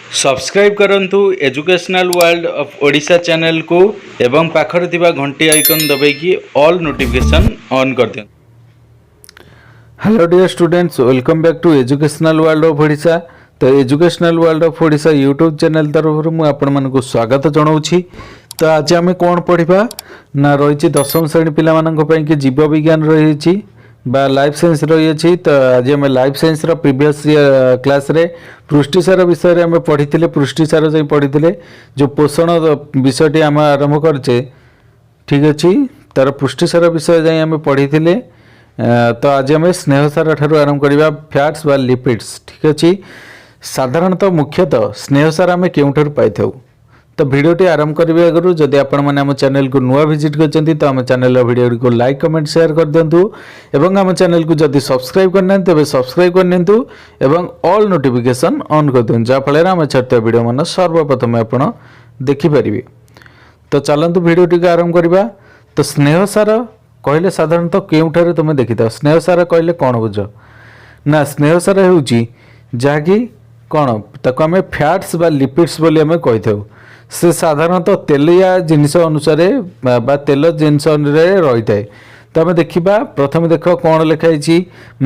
Subscribe କରନ୍ତୁ educational world of Odisha ଚ୍ୟାନେଲକୁ ଏବଂ ପାଖରେ ଥିବା ଘଣ୍ଟି ଆଇକନ୍ ଦବାଇକି ଅଲ୍ ନୋଟିଫିକେସନ୍ ଅନ୍ କରିଦିଅନ୍ତୁ। Hello dear students, welcome back to Educational World of Odisha. ତ educational world of Odisha YouTube channel ତରଫରୁ ମୁଁ ଆପଣମାନଙ୍କୁ ସ୍ୱାଗତ ଜଣାଉଛି। ତ ଆଜି ଆମେ କ'ଣ ପଢ଼ିବା ନା, ରହିଛି ଦଶମ ଶ୍ରେଣୀ ପିଲାମାନଙ୍କ ପାଇଁକି ଜୀବ ବିଜ୍ଞାନ ରହିଛି ବା ଲାଇଫ୍ ସାଇନ୍ସ ରହିଅଛି। ତ ଆଜି ଆମେ ଲାଇଫ୍ ସାଇନ୍ସର ପ୍ରିଭିୟସ୍ କ୍ଲାସ୍ରେ ପୃଷ୍ଟିସାର ବିଷୟରେ ଆମେ ପଢ଼ିଥିଲେ, ପୃଷ୍ଟିସାର ଯାଇ ପଢ଼ିଥିଲେ। ଯେଉଁ ପୋଷଣ ବିଷୟଟି ଆମେ ଆରମ୍ଭ କରିଛେ, ଠିକ୍ ଅଛି, ତାର ପୃଷ୍ଟିସାର ବିଷୟ ଯାଇ ଆମେ ପଢ଼ିଥିଲେ। ତ ଆଜି ଆମେ ସ୍ନେହସାର ଠାରୁ ଆରମ୍ଭ କରିବା, ଫ୍ୟାଟ୍ସ ବା ଲିପିଡ୍ସ। ଠିକ୍ ଅଛି। ସାଧାରଣତଃ ମୁଖ୍ୟତଃ ସ୍ନେହସାର ଆମେ କେଉଁଠାରୁ ପାଇଥାଉ? ତ ଭିଡ଼ିଓଟି ଆରମ୍ଭ କରିବା ଆଗରୁ ଯଦି ଆପଣମାନେ ଆମ ଚ୍ୟାନେଲକୁ ନୂଆ ଭିଜିଟ୍ କରିଛନ୍ତି, ତ ଆମ ଚ୍ୟାନେଲର ଭିଡ଼ିଓଗୁଡ଼ିକୁ ଲାଇକ୍, କମେଣ୍ଟ, ସେୟାର କରିଦିଅନ୍ତୁ ଏବଂ ଆମ ଚ୍ୟାନେଲକୁ ଯଦି ସବସ୍କ୍ରାଇବ୍ କରିନାହାନ୍ତି, ତେବେ ସବସ୍କ୍ରାଇବ୍ କରିନିଅନ୍ତୁ ଏବଂ ଅଲ୍ ନୋଟିଫିକେସନ୍ ଅନ୍ କରିଦିଅନ୍ତୁ, ଯାହାଫଳରେ ଆମେ ଛାଡ଼ୁଥିବା ଭିଡ଼ିଓ ମାନ ସର୍ବପ୍ରଥମେ ଆପଣ ଦେଖିପାରିବେ। ତ ଚାଲନ୍ତୁ, ଭିଡ଼ିଓଟିକୁ ଆରମ୍ଭ କରିବା। ତ ସ୍ନେହସାର କହିଲେ ସାଧାରଣତଃ କେଉଁଠାରେ ତୁମେ ଦେଖିଥାଅ? ସ୍ନେହସାର କହିଲେ କ'ଣ ବୁଝ ନା, ସ୍ନେହସାର ହେଉଛି ଯାହାକି କ'ଣ, ତାକୁ ଆମେ ଫ୍ୟାଟ୍ସ ବା ଲିପିଡ୍ସ ବୋଲି ଆମେ କହିଥାଉ। ସେ ସାଧାରଣତଃ ତେଲିଆ ଜିନିଷ ଅନୁସାରେ ବା ତେଲ ଜିନିଷରେ ରହିଥାଏ। ତ ଆମେ ଦେଖିବା, ପ୍ରଥମେ ଦେଖ କ'ଣ ଲେଖା ହେଇଛି।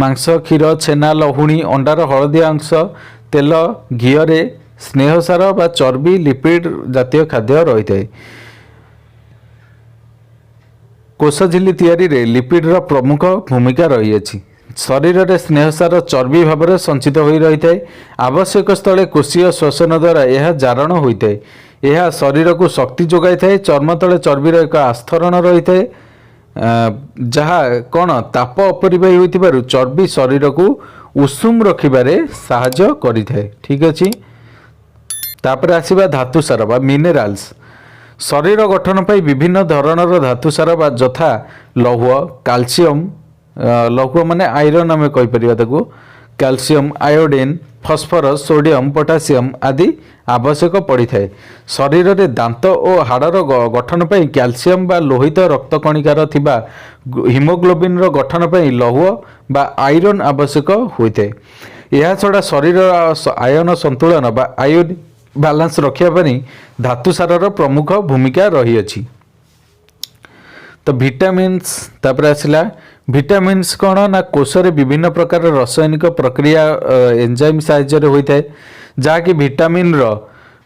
ମାଂସ, କ୍ଷୀର, ଛେନା, ଲହୁଣୀ, ଅଣ୍ଡାର ହଳଦିଆ ଅଂଶ, ତେଲ, ଘିଅରେ ସ୍ନେହସାର ବା ଚର୍ବି, ଲିପିଡ୍ ଜାତୀୟ ଖାଦ୍ୟ ରହିଥାଏ। କୋଷଝିଲ୍ଲି ତିଆରିରେ ଲିପିଡର ପ୍ରମୁଖ ଭୂମିକା ରହିଅଛି। ଶରୀରରେ ସ୍ନେହସାର ଚର୍ବି ଭାବରେ ସଞ୍ଚିତ ହୋଇ ରହିଥାଏ। ଆବଶ୍ୟକ ସ୍ଥଳେ କୋଷୀୟ ଶ୍ୱସନ ଦ୍ୱାରା ଏହା ଜାରଣ ହୋଇଥାଏ। ଏହା ଶରୀରକୁ ଶକ୍ତି ଯୋଗାଇଥାଏ। ଚର୍ମ ତଳେ ଚର୍ବିର ଏକ ଆସ୍ତରଣ ରହିଥାଏ, ଯାହା କ'ଣ ତାପ ଅପରିବାହୀ ହୋଇଥିବାରୁ ଚର୍ବି ଶରୀରକୁ ଉଷୁମ ରଖିବାରେ ସାହାଯ୍ୟ କରିଥାଏ। ଠିକ୍ ଅଛି। ତାପରେ ଆସିବା ଧାତୁସାର ବା ମିନେରାଲ୍ସ। ଶରୀର ଗଠନ ପାଇଁ ବିଭିନ୍ନ ଧରଣର ଧାତୁସାର ବା ଯଥା ଲୌହ, କ୍ୟାଲସିୟମ, ଲୌହ ମାନେ ଆଇରନ୍ ଆମେ କହିପାରିବା ତାକୁ, calcium, iodine, phosphorus, sodium, potassium ଆଦି ଆବଶ୍ୟକ ପଡ଼ିଥାଏ। ଶରୀରରେ ଦାନ୍ତ ଓ ହାଡ଼ର ଗଠନ ପାଇଁ କ୍ୟାଲସିୟମ ବା ଲୋହିତ ରକ୍ତ କଣିକାର ଥିବା ହିମୋଗ୍ଲୋବିନ୍ର ଗଠନ ପାଇଁ ଲୌହ ବା ଆଇରନ୍ ଆବଶ୍ୟକ ହୋଇଥାଏ। ଏହାଛଡ଼ା ଶରୀର ଆୟନ ସନ୍ତୁଳନ ବା ଆୟନ ବାଲାନ୍ସ ରଖିବା ପାଇଁ ଧାତୁସାରର ପ୍ରମୁଖ ଭୂମିକା ରହିଅଛି। ତ ଭିଟାମିନ୍ସ, ତାପରେ ଆସିଲା ଭିଟାମିନ୍ସ। କ'ଣ ନା, କୋଷରେ ବିଭିନ୍ନ ପ୍ରକାର ରାସାୟନିକ ପ୍ରକ୍ରିୟା ଏନଜାଇମ୍ ସାହାଯ୍ୟରେ ହୋଇଥାଏ, ଯାହାକି ଭିଟାମିନ୍ର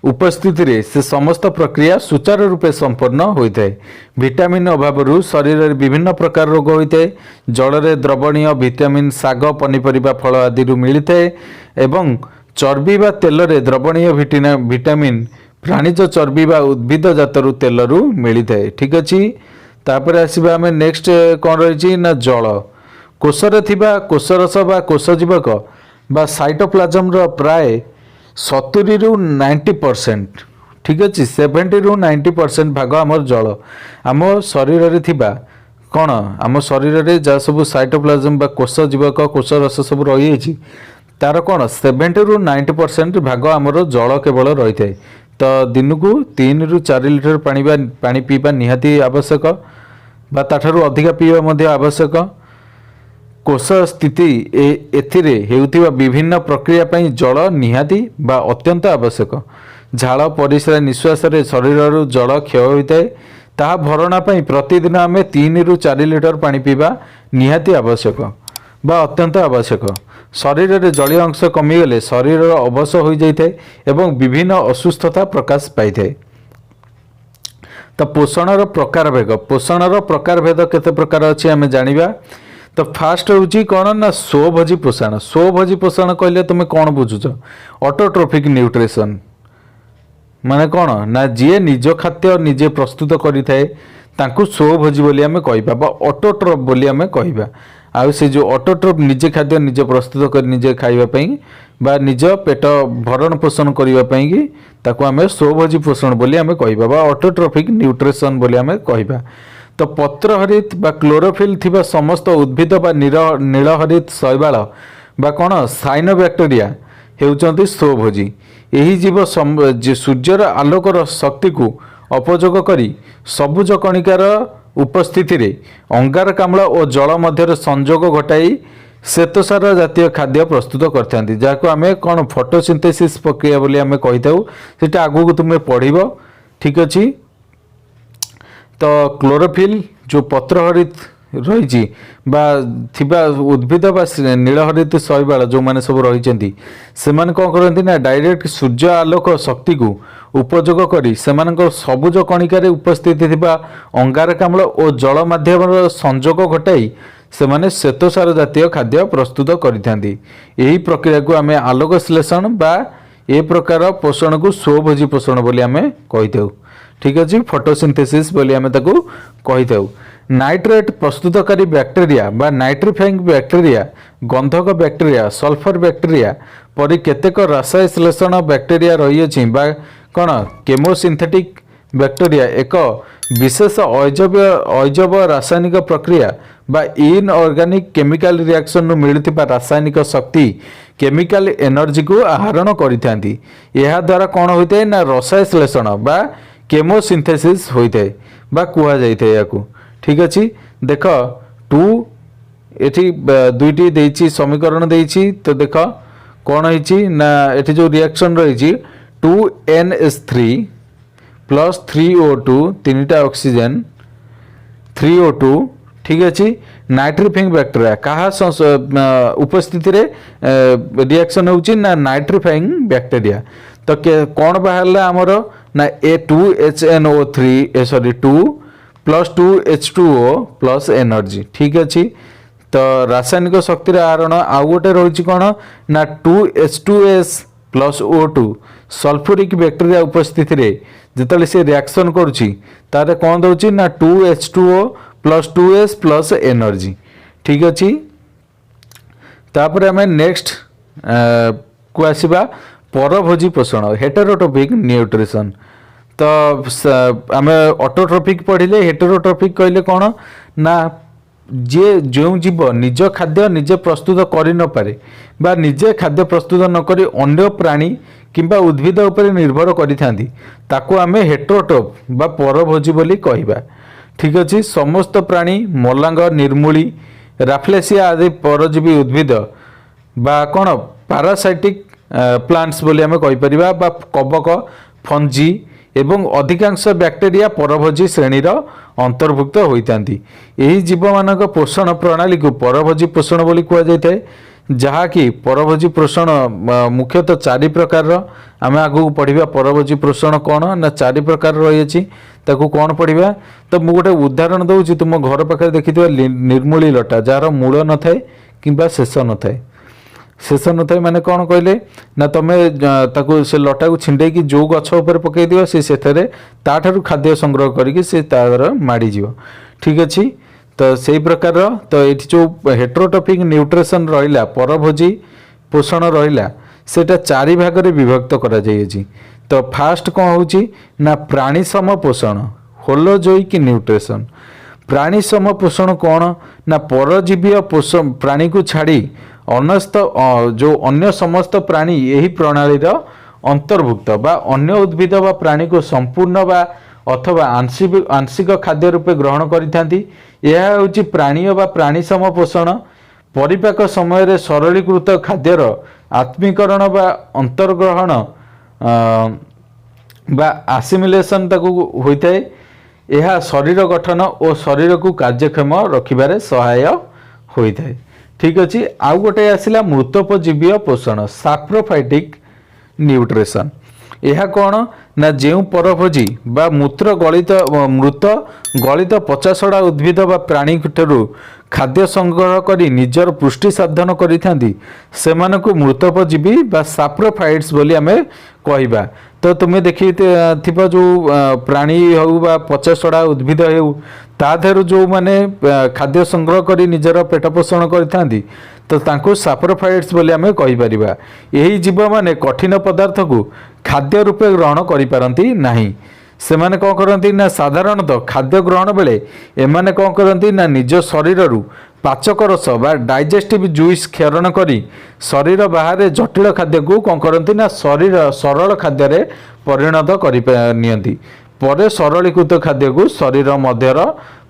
ଉପସ୍ଥିତିରେ ସେ ସମସ୍ତ ପ୍ରକ୍ରିୟା ସୁଚାରୁ ରୂପେ ସମ୍ପନ୍ନ ହୋଇଥାଏ। ଭିଟାମିନ୍ ଅଭାବରୁ ଶରୀରରେ ବିଭିନ୍ନ ପ୍ରକାର ରୋଗ ହୋଇଥାଏ। ଜଳରେ ଦ୍ରବଣୀୟ ଭିଟାମିନ୍ ଶାଗ, ପନିପରିବା, ଫଳ ଆଦିରୁ ମିଳିଥାଏ ଏବଂ ଚର୍ବି ବା ତେଲରେ ଦ୍ରବଣୀୟ ଭିଟାମିନ୍ ପ୍ରାଣିଜ ଚର୍ବି ବା ଉଦ୍ଭିଦ ଜାତରୁ ତେଲରୁ ମିଳିଥାଏ। ଠିକ୍ ଅଛି। ତାପରେ ଆସିବା ଆମେ ନେକ୍ସଟ କ'ଣ ରହିଛି ନା, ଜଳ। କୋଷରେ ଥିବା କୋଷରସ ବା କୋଷଜୀବକ ବା ସାଇଟୋପ୍ଲାଜମର ପ୍ରାୟ 70ରୁ 90%, ଠିକ୍ ଅଛି, 70ରୁ 90% ଭାଗ ଆମର ଜଳ। ଆମ ଶରୀରରେ ଥିବା କ'ଣ, ଆମ ଶରୀରରେ ଯାହା ସବୁ ସାଇଟୋପ୍ଲାଜମ ବା କୋଷ ଜୀବକ, କୋଷରସ ସବୁ ରହିଯାଇଛି, ତାର କ'ଣ 70ରୁ 90% ଭାଗ ଆମର ଜଳ କେବଳ ରହିଥାଏ। ତ ଦିନକୁ 3ରୁ 4 ଲିଟର ପାଣି ବା ପାଣି ପିଇବା ନିହାତି ଆବଶ୍ୟକ ବା ତାଠାରୁ ଅଧିକା ପିଇବା ମଧ୍ୟ ଆବଶ୍ୟକ। କୋଷ ସ୍ଥିତି ଏଥିରେ ହେଉଥିବା ବିଭିନ୍ନ ପ୍ରକ୍ରିୟା ପାଇଁ ଜଳ ନିହାତି ବା ଅତ୍ୟନ୍ତ ଆବଶ୍ୟକ। ଝାଳ, ପରିସ୍ରା, ନିଶ୍ୱାସରେ ଶରୀରରୁ ଜଳ କ୍ଷୟ ହୋଇଥାଏ। ତାହା ଭରଣା ପାଇଁ ପ୍ରତିଦିନ ଆମେ 3ରୁ 4 ଲିଟର ପାଣି ପିଇବା ନିହାତି ଆବଶ୍ୟକ ବା ଅତ୍ୟନ୍ତ ଆବଶ୍ୟକ। ଶରୀରରେ ଜଳୀୟ ଅଂଶ କମିଗଲେ ଶରୀରର ଅବଶ ହୋଇଯାଇଥାଏ ଏବଂ ବିଭିନ୍ନ ଅସୁସ୍ଥତା ପ୍ରକାଶ ପାଇଥାଏ। ତ ପୋଷଣର ପ୍ରକାର ଭେଦ, ପୋଷଣର ପ୍ରକାର ଭେଦ କେତେ ପ୍ରକାର ଅଛି ଆମେ ଜାଣିବା। ତ ଫାଷ୍ଟ ହେଉଛି କ'ଣ ନା, ସ୍ୱଭୋଜୀ ପୋଷଣ। ସ୍ୱଭୋଜୀ ପୋଷଣ କହିଲେ ତୁମେ କ'ଣ ବୁଝୁଛ? ଅଟୋଟ୍ରୋଫିକ୍ ନ୍ୟୁଟ୍ରିସନ୍ ମାନେ କ'ଣ ନା, ଯିଏ ନିଜ ଖାଦ୍ୟ ନିଜେ ପ୍ରସ୍ତୁତ କରିଥାଏ, ତାଙ୍କୁ ସ୍ୱଭୋଜୀ ବୋଲି ଆମେ କହିବା ବା ଅଟୋଟ୍ରପ୍ ବୋଲି ଆମେ କହିବା। ଆଉ ସେ ଯେଉଁ ଅଟୋଟ୍ରପ୍, ନିଜେ ଖାଦ୍ୟ ନିଜେ ପ୍ରସ୍ତୁତ କରି ନିଜେ ଖାଇବା ପାଇଁ ବା ନିଜ ପେଟ ଭରଣ ପୋଷଣ କରିବା ପାଇଁକି, ତାକୁ ଆମେ ସ୍ୱଭୋଜୀ ପୋଷଣ ବୋଲି ଆମେ କହିବା ବା ଅଟୋଟ୍ରଫିକ୍ ନ୍ୟୁଟ୍ରିସନ୍ ବୋଲି ଆମେ କହିବା। ତ ପତ୍ରହରିତ ବା କ୍ଲୋରୋଫିଲ୍ ଥିବା ସମସ୍ତ ଉଦ୍ଭିଦ ବା ନୀଳହରିତ ଶୈବାଳ ବା କ'ଣ ସାଇନୋବ୍ୟାକ୍ଟେରିଆ ହେଉଛନ୍ତି ସ୍ୱଭୋଜୀ। ଏହି ଜୀବ ଯେ ସୂର୍ଯ୍ୟର ଆଲୋକର ଶକ୍ତିକୁ ଉପଯୋଗ କରି ସବୁଜ କଣିକାର ଉପସ୍ଥିତିରେ ଅଙ୍ଗାରକାମ୍ଳ ଓ ଜଳ ମଧ୍ୟରେ ସଂଯୋଗ ଘଟାଇ ଶ୍ଵେତସାର ଜାତୀୟ ଖାଦ୍ୟ ପ୍ରସ୍ତୁତ କରିଥାନ୍ତି, ଯାହାକୁ ଆମେ କ'ଣ ଫଟୋସିନ୍ଥେସିସ୍ ପ୍ରକ୍ରିୟା ବୋଲି ଆମେ କହିଥାଉ। ସେଇଟା ଆଗକୁ ତୁମେ ପଢ଼ିବ। ଠିକ୍ ଅଛି। ତ କ୍ଲୋରୋଫିଲ୍ ଯେଉଁ ପତ୍ରହରିତ ରହିଛି ବା ଥିବା ଉଦ୍ଭିଦ ବା ନୀଳହରିତ ଶୈବାଳ ଯେଉଁମାନେ ସବୁ ରହିଛନ୍ତି, ସେମାନେ କ'ଣ କରନ୍ତି ନା ଡାଇରେକ୍ଟ ସୂର୍ଯ୍ୟ ଆଲୋକ ଶକ୍ତିକୁ ଉପଯୋଗ କରି ସେମାନଙ୍କ ସବୁଜ କଣିକାରେ ଉପସ୍ଥିତ ଥିବା ଅଙ୍ଗାରକାମ୍ଳ ଓ ଜଳ ମାଧ୍ୟମର ସଂଯୋଗ ଘଟାଇ ସେମାନେ ଶ୍ଵେତସାର ଜାତୀୟ ଖାଦ୍ୟ ପ୍ରସ୍ତୁତ କରିଥାନ୍ତି। ଏହି ପ୍ରକ୍ରିୟାକୁ ଆମେ ଆଲୋକ ଶ୍ଲେଷଣ ବା ଏ ପ୍ରକାର ପୋଷଣକୁ ସ୍ୱଭୋଜୀ ପୋଷଣ ବୋଲି ଆମେ କହିଥାଉ। ଠିକ୍ ଅଛି। ଫଟୋସିନ୍ଥେସିସ୍ ବୋଲି ଆମେ ତାକୁ କହିଥାଉ। ନାଇଟ୍ରେଟ୍ ପ୍ରସ୍ତୁତକାରୀ ବ୍ୟାକ୍ଟେରିଆ ବା ନାଇଟ୍ରିଫାଇଂ ବ୍ୟାକ୍ଟେରିଆ, ଗନ୍ଧକ ବ୍ୟାକ୍ଟେରିଆ, ସଲଫର ବ୍ୟାକ୍ଟେରିଆ ପରି କେତେକ ରାସାୟଶ୍ଲେଷଣ ବ୍ୟାକ୍ଟେରିଆ ରହିଅଛି ବା କ'ଣ କେମୋସିନ୍ଥେଟିକ୍ ବ୍ୟାକ୍ଟେରିଆ ଏକ ବିଶେଷ ଅଜୈବ ରାସାୟନିକ ପ୍ରକ୍ରିୟା ବା ଇନ୍ଅର୍ଗାନିକ୍ କେମିକାଲ ରିଆକ୍ସନରୁ ମିଳୁଥିବା ରାସାୟନିକ ଶକ୍ତି, କେମିକାଲ ଏନର୍ଜିକୁ ଆହରଣ କରିଥାନ୍ତି। ଏହାଦ୍ୱାରା କ'ଣ ହୋଇଥାଏ ନା ରସାୟଶ୍ଲେଷଣ ବା କେମୋସିନ୍ଥେସିସ୍ ହୋଇଥାଏ ବା କୁହାଯାଇଥାଏ ଏହାକୁ। ଠିକ୍ ଅଛି। ଦେଖ, ଟୁ ଏଠି ଦୁଇଟି ଦେଇଛି, ସମୀକରଣ ଦେଇଛି। ତ ଦେଖ କ'ଣ ହେଇଛି ନା ଏଠି ଯେଉଁ ରିଆକ୍ସନ୍ ରହିଛି, 2 NH3 plus 3 O2, ତିନିଟା ଅକ୍ସିଜେନ୍, 3 O2। ଠିକ୍ ଅଛି। ନାଇଟ୍ରିଫାଇଂ ବ୍ୟାକ୍ଟେରିଆ କାହା ଉପସ୍ଥିତିରେ ରିଆକ୍ସନ୍ ହେଉଛି ନା ନାଇଟ୍ରିଫାଇଂ ବ୍ୟାକ୍ଟେରିଆ। ତ କ'ଣ ବାହାରିଲା ଆମର ନା ଏ 2 HNO3, ଏ ସରି, 2 plus 2 H2O plus energy। ଠିକ୍ ଅଛି। ତ ରାସାୟନିକ ଶକ୍ତିର ଆହରଣ। ଆଉ ଗୋଟେ ରହୁଛି କ'ଣ ନା 2 H2S plus O2, sulphuric bacteria ଉପସ୍ଥିତିରେ ଯେତେବେଳେ ସେ ରିଆକ୍ସନ୍ କରୁଛି, ତାହେଲେ କ'ଣ ଦେଉଛି ନା 2 H2O plus 2S plus energy। ଠିକ୍ ଅଛି। ତାପରେ ଆମେ ନେକ୍ସଟ କୁ ଆସିବା, ପରଭୋଜୀ ପୋଷଣ, ହେଟେରୋଟ୍ରଫିକ୍ ନ୍ୟୁଟ୍ରିସନ୍। ତ ଆମେ ଅଟୋଟ୍ରଫିକ୍ ପଢ଼ିଲେ। ହେଟେରୋଟ୍ରଫିକ୍ କହିଲେ କ'ଣ ନା ଯିଏ ଯେଉଁ ଜୀବ ନିଜ ଖାଦ୍ୟ ନିଜେ ପ୍ରସ୍ତୁତ କରିନପାରେ ବା ନିଜେ ଖାଦ୍ୟ ପ୍ରସ୍ତୁତ ନ କରି ଅନ୍ୟ ପ୍ରାଣୀ କିମ୍ବା ଉଦ୍ଭିଦ ଉପରେ ନିର୍ଭର କରିଥାନ୍ତି, ତାକୁ ଆମେ ହେଟେରୋଟ୍ରଫ୍ ବା ପରଭୋଜୀ ବୋଲି କହିବା। ଠିକ୍ ଅଛି। ସମସ୍ତ ପ୍ରାଣୀ, ମଲାଙ୍ଗ, ନିର୍ମୂଳି, ରାଫ୍ଲେସିଆ ଆଦି ପରଜୀବୀ ଉଦ୍ଭିଦ ବା କ'ଣ ପାରାସାଇଟିକ୍ ପ୍ଲାଣ୍ଟସ୍ ବୋଲି ଆମେ କହିପାରିବା ବା କବକ, ଫଞ୍ଜି ଏବଂ ଅଧିକାଂଶ ବ୍ୟାକ୍ଟେରିଆ ପରଭୋଜୀ ଶ୍ରେଣୀର ଅନ୍ତର୍ଭୁକ୍ତ ହୋଇଥାନ୍ତି। ଏହି ଜୀବମାନଙ୍କ ପୋଷଣ ପ୍ରଣାଳୀକୁ ପରଭୋଜୀ ପୋଷଣ ବୋଲି କୁହାଯାଇଥାଏ, ଯାହାକି ପରଭୋଜୀ ପୋଷଣ ମୁଖ୍ୟତଃ ଚାରି ପ୍ରକାରର। ଆମେ ଆଗକୁ ପଢ଼ିବା ପରଭୋଜୀ ପୋଷଣ କ'ଣ ନା ଚାରି ପ୍ରକାର ରହିଅଛି, ତାକୁ କ'ଣ ପଢ଼ିବା। ତ ମୁଁ ଗୋଟେ ଉଦାହରଣ ଦେଉଛି। ତୁମ ଘର ପାଖରେ ଦେଖିଥିବା ନିର୍ମୂଳି ଲଟା, ଯାହାର ମୂଳ ନଥାଏ କିମ୍ବା ଶେଷ ନଥାଏ। ଶେଷ ନଥାଏ ମାନେ କ'ଣ କହିଲେ ନା ତମେ ତାକୁ ସେ ଲଟାକୁ ଛିଣ୍ଡେଇକି ଯେଉଁ ଗଛ ଉପରେ ପକାଇ ଦିଅ, ସେ ସେଥିରେ ତାଠାରୁ ଖାଦ୍ୟ ସଂଗ୍ରହ କରିକି ସେ ତାର ମାଡ଼ିଯିବ। ଠିକ୍ ଅଛି। ତ ସେଇ ପ୍ରକାରର ତ ଏଇଠି ଯେଉଁ ହେଟ୍ରୋଟ୍ରଫିକ୍ ନ୍ୟୁଟ୍ରିସନ୍ ରହିଲା, ପରଭୋଜୀ ପୋଷଣ ରହିଲା, ସେଇଟା ଚାରି ଭାଗରେ ବିଭକ୍ତ କରାଯାଇଅଛି। ତ ଫାଷ୍ଟ କ'ଣ ହେଉଛି ନା ପ୍ରାଣୀସମ ପୋଷଣ, ହୋଲୋଜୋଇକ୍ ନ୍ୟୁଟ୍ରିସନ୍। ପ୍ରାଣୀସମ ପୋଷଣ କ'ଣ ନା ପରଜୀବୀୟ ପୋଷ ପ୍ରାଣୀକୁ ଛାଡ଼ି ଯେଉଁ ଅନ୍ୟ ସମସ୍ତ ପ୍ରାଣୀ ଏହି ପ୍ରଣାଳୀର ଅନ୍ତର୍ଭୁକ୍ତ ବା ଅନ୍ୟ ଉଦ୍ଭିଦ ବା ପ୍ରାଣୀକୁ ସମ୍ପୂର୍ଣ୍ଣ ବା ଅଥବା ଆଂଶିକ ଖାଦ୍ୟ ରୂପେ ଗ୍ରହଣ କରିଥାନ୍ତି। ଏହା ହେଉଛି ପ୍ରାଣୀୟ ବା ପ୍ରାଣୀସମ ପୋଷଣ। ପରିପାକ ସମୟରେ ସରଳୀକୃତ ଖାଦ୍ୟର ଆତ୍ମୀକରଣ ବା ଅନ୍ତର୍ଗ୍ରହଣ ବା ଆସିମିଲେସନ୍ ତାକୁ ହୋଇଥାଏ। ଏହା ଶରୀର ଗଠନ ଓ ଶରୀରକୁ କାର୍ଯ୍ୟକ୍ଷମ ରଖିବାରେ ସହାୟ ହୋଇଥାଏ। ଠିକ୍ ଅଛି। ଆଉ ଗୋଟେ ଆସିଲା ମୃତୋପଜୀବୀୟ ପୋଷଣ, ସାପ୍ରୋଫାଇଟିକ୍ ନ୍ୟୁଟ୍ରିସନ୍। ଏହା କ'ଣ ନା ଯେଉଁ ପରଭୋଜୀ ବା ମୂତ୍ର ଗଳିତ ମୃତ ଗଳିତ ପଚାସଢ଼ା ଉଦ୍ଭିଦ ବା ପ୍ରାଣୀଠାରୁ ଖାଦ୍ୟ ସଂଗ୍ରହ କରି ନିଜର ପୁଷ୍ଟି ସାଧନ କରିଥାନ୍ତି, ସେମାନଙ୍କୁ ମୃତୋପଜୀବୀ ବା ସାପ୍ରୋଫାଇଟ୍ସ ବୋଲି ଆମେ କହିବା। ତ ତୁମେ ଦେଖିଥିବା ଯେଉଁ ପ୍ରାଣୀ ହେଉ ବା ପଚାସଢ଼ା ଉଦ୍ଭିଦ ହେଉ, ତା ଦେହରୁ ଯେଉଁମାନେ ଖାଦ୍ୟ ସଂଗ୍ରହ କରି ନିଜର ପେଟ ପୋଷଣ କରିଥାନ୍ତି, ତ ତାଙ୍କୁ ସାପ୍ରୋଫାଇଟ୍ସ ବୋଲି ଆମେ କହିପାରିବା। ଏହି ଜୀବମାନେ କଠିନ ପଦାର୍ଥକୁ ଖାଦ୍ୟ ରୂପେ ଗ୍ରହଣ କରିପାରନ୍ତି ନାହିଁ। ସେମାନେ କ'ଣ କରନ୍ତି ନା ସାଧାରଣତଃ ଖାଦ୍ୟ ଗ୍ରହଣ ବେଳେ ଏମାନେ କ'ଣ କରନ୍ତି ନା ନିଜ ଶରୀରରୁ ପାଚକ ରସ ବା ଡାଇଜେଷ୍ଟିଭ୍ ଜୁଇସ୍ କ୍ଷରଣ କରି ଶରୀର ବାହାରେ ଜଟିଳ ଖାଦ୍ୟକୁ କ'ଣ କରନ୍ତି ନା ଶରୀର ସରଳ ଖାଦ୍ୟରେ ପରିଣତ କରି ନିଅନ୍ତି। ପରେ ସରଳୀକୃତ ଖାଦ୍ୟକୁ ଶରୀର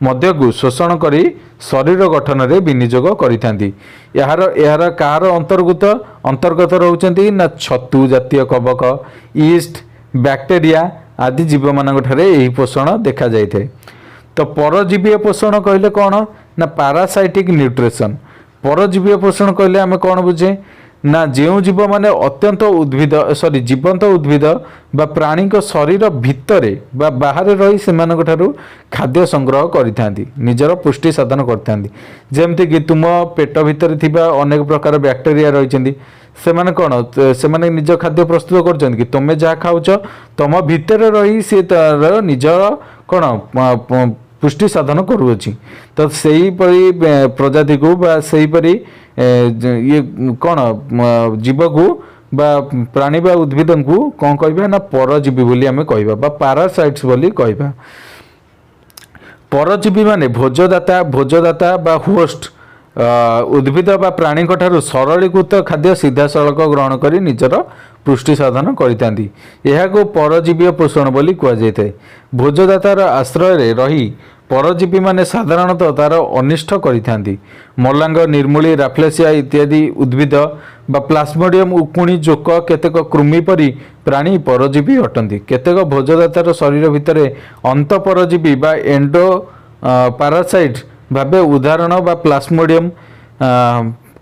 ମଧ୍ୟକୁ ଶୋଷଣ କରି ଶରୀର ଗଠନରେ ବିନିଯୋଗ କରିଥାନ୍ତି। ଏହାର କାହାର ଅନ୍ତର୍ଗତ ରହୁଛନ୍ତି ନା ଛତୁ ଜାତୀୟ କବକ, ଇଷ୍ଟ, ବ୍ୟାକ୍ଟେରିଆ ଆଦି ଜୀବମାନଙ୍କ ଠାରେ ଏହି ପୋଷଣ ଦେଖାଯାଇଥାଏ। ତ ପରଜୀବୀୟ ପୋଷଣ କହିଲେ କ'ଣ ନା ପାରାସାଇଟିକ୍ ନ୍ୟୁଟ୍ରିସନ୍। ପରଜୀବୀୟ ପୋଷଣ କହିଲେ ଆମେ କ'ଣ ବୁଝେ ନା ଯେଉଁ ଜୀବମାନେ ଅତ୍ୟନ୍ତ ଉଦ୍ଭିଦ ସରି ଜୀବନ୍ତ ଉଦ୍ଭିଦ ବା ପ୍ରାଣୀଙ୍କ ଶରୀର ଭିତରେ ବା ବାହାରେ ରହି ସେମାନଙ୍କ ଠାରୁ ଖାଦ୍ୟ ସଂଗ୍ରହ କରିଥାନ୍ତି, ନିଜର ପୁଷ୍ଟି ସାଧନ କରିଥାନ୍ତି। ଯେମିତିକି ତୁମ ପେଟ ଭିତରେ ଥିବା ଅନେକ ପ୍ରକାର ବ୍ୟାକ୍ଟେରିଆ ରହିଛନ୍ତି। ସେମାନେ କ'ଣ, ସେମାନେ ନିଜ ଖାଦ୍ୟ ପ୍ରସ୍ତୁତ କରୁଛନ୍ତି କି? ତୁମେ ଯାହା ଖାଉଛ, ତମ ଭିତରେ ରହି ସେ ତାର ନିଜର କ'ଣ ପୁଷ୍ଟି ସାଧନ କରୁଅଛି। ତ ସେହିପରି ପ୍ରଜାତିକୁ ବା ସେହିପରି ଇଏ କ'ଣ ଜୀବକୁ ବା ପ୍ରାଣୀ ବା ଉଦ୍ଭିଦଙ୍କୁ କ'ଣ କହିବା ନା ପରଜୀବୀ ବୋଲି ଆମେ କହିବା ବା ପାରାସାଇଟ୍ସ ବୋଲି କହିବା। ପରଜୀବୀ ମାନେ ଭୋଜଦାତା ବା ହୋଷ୍ଟ ଉଦ୍ଭିଦ ବା ପ୍ରାଣୀଙ୍କ ଠାରୁ ସରଳୀକୃତ ଖାଦ୍ୟ ସିଧାସଳଖ ଗ୍ରହଣ କରି ନିଜର ପୁଷ୍ଟି ସାଧନ କରିଥାନ୍ତି। ଏହାକୁ ପରଜୀବୀୟ ପୋଷଣ ବୋଲି କୁହାଯାଇଥାଏ। ଭୋଜଦାତାର ଆଶ୍ରୟରେ ରହି ପରଜୀବୀମାନେ ସାଧାରଣତଃ ତାର ଅନିଷ୍ଟ କରିଥାନ୍ତି। ମଲାଙ୍ଗ, ନିର୍ମୂଳି, ରାଫ୍ଲେସିଆ ଇତ୍ୟାଦି ଉଦ୍ଭିଦ ବା ପ୍ଲାସ୍ମୋଡିୟମ, ଉକୁଣି, ଜୋକ, କେତେକ କୃମି ପରି ପ୍ରାଣୀ ପରଜୀବୀ ଅଟନ୍ତି। କେତେକ ଭୋଜଦାତାର ଶରୀର ଭିତରେ ଅନ୍ତଃପରଜୀବୀ ବା ଏଣ୍ଡୋ ପାରାସାଇଟ୍ ଭାବେ ଉଦାହରଣ ବା ପ୍ଲାସ୍ମୋଡିୟମ,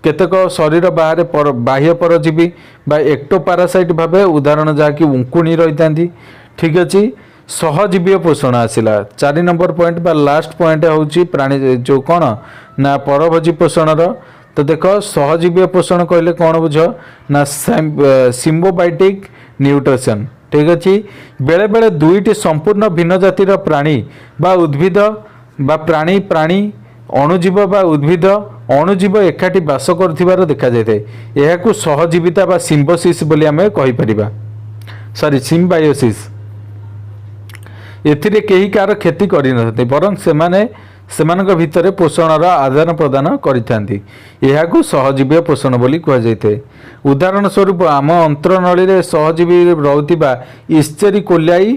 କେତେକ ଶରୀର ବାହାରେ ବାହ୍ୟ ପରଜୀବୀ ବା ଏକ୍ଟୋପାରାସାଇଟ୍ ଭାବେ ଉଦାହରଣ ଯାହାକି ଉଙ୍କୁଣି ରହିଥାନ୍ତି। ଠିକ୍ ଅଛି। ସହଜୀବୀୟ ପୋଷଣ ଆସିଲା 4 ନମ୍ବର ପଏଣ୍ଟ ବା ଲାଷ୍ଟ ପଏଣ୍ଟ ହେଉଛି ପ୍ରାଣୀ ଯେଉଁ କ'ଣ ନା ପରଭୋଜୀ ପୋଷଣର। ତ ଦେଖ, ସହଜୀବୀୟ ପୋଷଣ କହିଲେ କ'ଣ ବୁଝ ନା ସିମ୍ବୋବାଇଟିକ୍ ନ୍ୟୁଟ୍ରିସନ୍। ଠିକ୍ ଅଛି। ବେଳେବେଳେ ଦୁଇଟି ସମ୍ପୂର୍ଣ୍ଣ ଭିନ୍ନ ଜାତିର ପ୍ରାଣୀ ବା ଉଦ୍ଭିଦ ବା ପ୍ରାଣୀ ପ୍ରାଣୀ, ଅଣୁଜୀବ ବା ଉଦ୍ଭିଦ ଅଣୁଜୀବ ଏକାଠି ବାସ କରୁଥିବାର ଦେଖାଯାଇଥାଏ। ଏହାକୁ ସହଜୀବିତା ବା ସିମ୍ବୋସିସ୍ ବୋଲି ଆମେ କହିପାରିବା, ସରି, ସିମ୍ବାୟୋସିସ୍। ଏଥିରେ କେହି କାହାର କ୍ଷତି କରିନଥାନ୍ତି, ବରଂ ସେମାନେ ସେମାନଙ୍କ ଭିତରେ ପୋଷଣର ଆଦାନ ପ୍ରଦାନ କରିଥାନ୍ତି। ଏହାକୁ ସହଜୀବୀୟ ପୋଷଣ ବୋଲି କୁହାଯାଇଥାଏ। ଉଦାହରଣ ସ୍ୱରୂପ ଆମ ଅନ୍ତ୍ରନଳୀରେ ସହଜୀବୀ ରହୁଥିବା ଇଶ୍ଚେରି କୋଲାଇ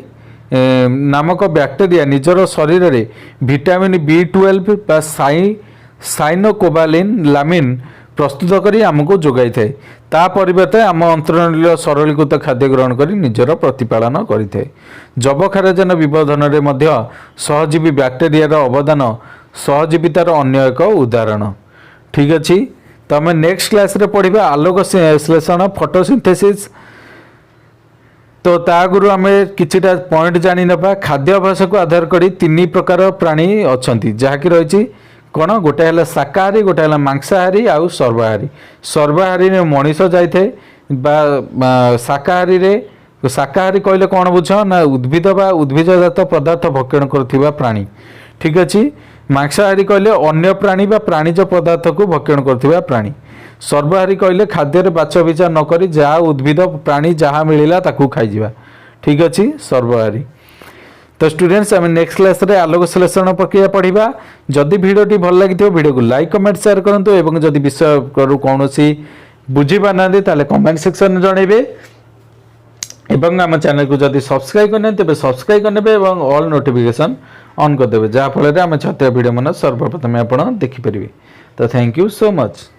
ନାମକ ବ୍ୟାକ୍ଟେରିଆ ନିଜର ଶରୀରରେ ଭିଟାମିନ୍ ବି 12 ବା ସାଇନୋକୋବାଲିନ୍ ଲାମିନ୍ ପ୍ରସ୍ତୁତ କରି ଆମକୁ ଯୋଗାଇଥାଏ। ତା ପରିବର୍ତ୍ତେ ଆମ ଅନ୍ତ୍ରନଳୀର ସରଳୀକୃତ ଖାଦ୍ୟ ଗ୍ରହଣ କରି ନିଜର ପ୍ରତିପାଳନ କରିଥାଏ। ଯବକ୍ଷାରଜାନ ବିବର୍ଧନରେ ମଧ୍ୟ ସହଜୀବୀ ବ୍ୟାକ୍ଟେରିଆର ଅବଦାନ ସହଜୀବିତାର ଅନ୍ୟ ଏକ ଉଦାହରଣ। ଠିକ୍ ଅଛି। ତ ଆମେ ନେକ୍ସଟ କ୍ଲାସରେ ପଢ଼ିବା ଆଲୋକ ଶ୍ଳେଷଣ, ଫଟୋସିନ୍ଥେସିସ୍। ତ ତା ଆଗରୁ ଆମେ କିଛିଟା ପଏଣ୍ଟ ଜାଣିନେବା। ଖାଦ୍ୟାଭ୍ୟାସକୁ ଆଧାର କରି ତିନି ପ୍ରକାର ପ୍ରାଣୀ ଅଛନ୍ତି, ଯାହାକି ରହିଛି କ'ଣ? ଗୋଟେ ହେଲା ଶାକାହାରୀ, ଗୋଟେ ହେଲା ମାଂସାହାରୀ ଆଉ ସର୍ବାହାରୀ। ସର୍ବାହାରୀରେ ମଣିଷ ଯାଇଥାଏ ବା ଶାକାହାରୀରେ, ଶାକାହାରୀ କହିଲେ କ'ଣ ବୁଝ ନା ଉଦ୍ଭିଦ ବା ଉଦ୍ଭିଦଜାତ ପଦାର୍ଥ ଭକ୍ଷଣ କରୁଥିବା ପ୍ରାଣୀ। ଠିକ୍ ଅଛି। ମାଂସାହାରୀ କହିଲେ ଅନ୍ୟ ପ୍ରାଣୀ ବା ପ୍ରାଣିଜ ପଦାର୍ଥକୁ ଭକ୍ଷଣ କରୁଥିବା ପ୍ରାଣୀ। ସର୍ବାହାରୀ କହିଲେ ଖାଦ୍ୟରେ ବାଛ ବିଚାର ନ କରି ଯାହା ଉଦ୍ଭିଦ ପ୍ରାଣୀ ଯାହା ମିଳିଲା ତାକୁ ଖାଇଯିବା। ଠିକ୍ ଅଛି, ସର୍ବାହାରୀ। ତ ଷ୍ଟୁଡେଣ୍ଟସ୍, ଆମେ ନେକ୍ସଟ କ୍ଲାସରେ ଆଲୋକ ଶ୍ଳେଷଣ ପ୍ରକ୍ରିୟା ପଢ଼ିବା। ଯଦି ଭିଡ଼ିଓଟି ଭଲ ଲାଗିଥିବ, ଭିଡ଼ିଓକୁ ଲାଇକ୍, କମେଣ୍ଟ, ସେୟାର କରନ୍ତୁ ଏବଂ ଯଦି ବିଷୟରୁ କୌଣସି ବୁଝିପାରୁନାହାନ୍ତି, ତାହେଲେ କମେଣ୍ଟ ସେକ୍ସନରେ ଜଣାଇବେ ଏବଂ ଆମ ଚ୍ୟାନେଲକୁ ଯଦି ସବସ୍କ୍ରାଇବ୍ କରିନାହାନ୍ତି, ତେବେ ସବସ୍କ୍ରାଇବ୍ କରିନେବେ ଏବଂ ଅଲ୍ ନୋଟିଫିକେସନ୍ ଅନ୍ କରିଦେବେ, ଯାହାଫଳରେ ଆମେ ଛାତ୍ର ଭିଡ଼ିଓ ମାନ ସର୍ବପ୍ରଥମେ ଆପଣ ଦେଖିପାରିବେ। ତ thank you so much.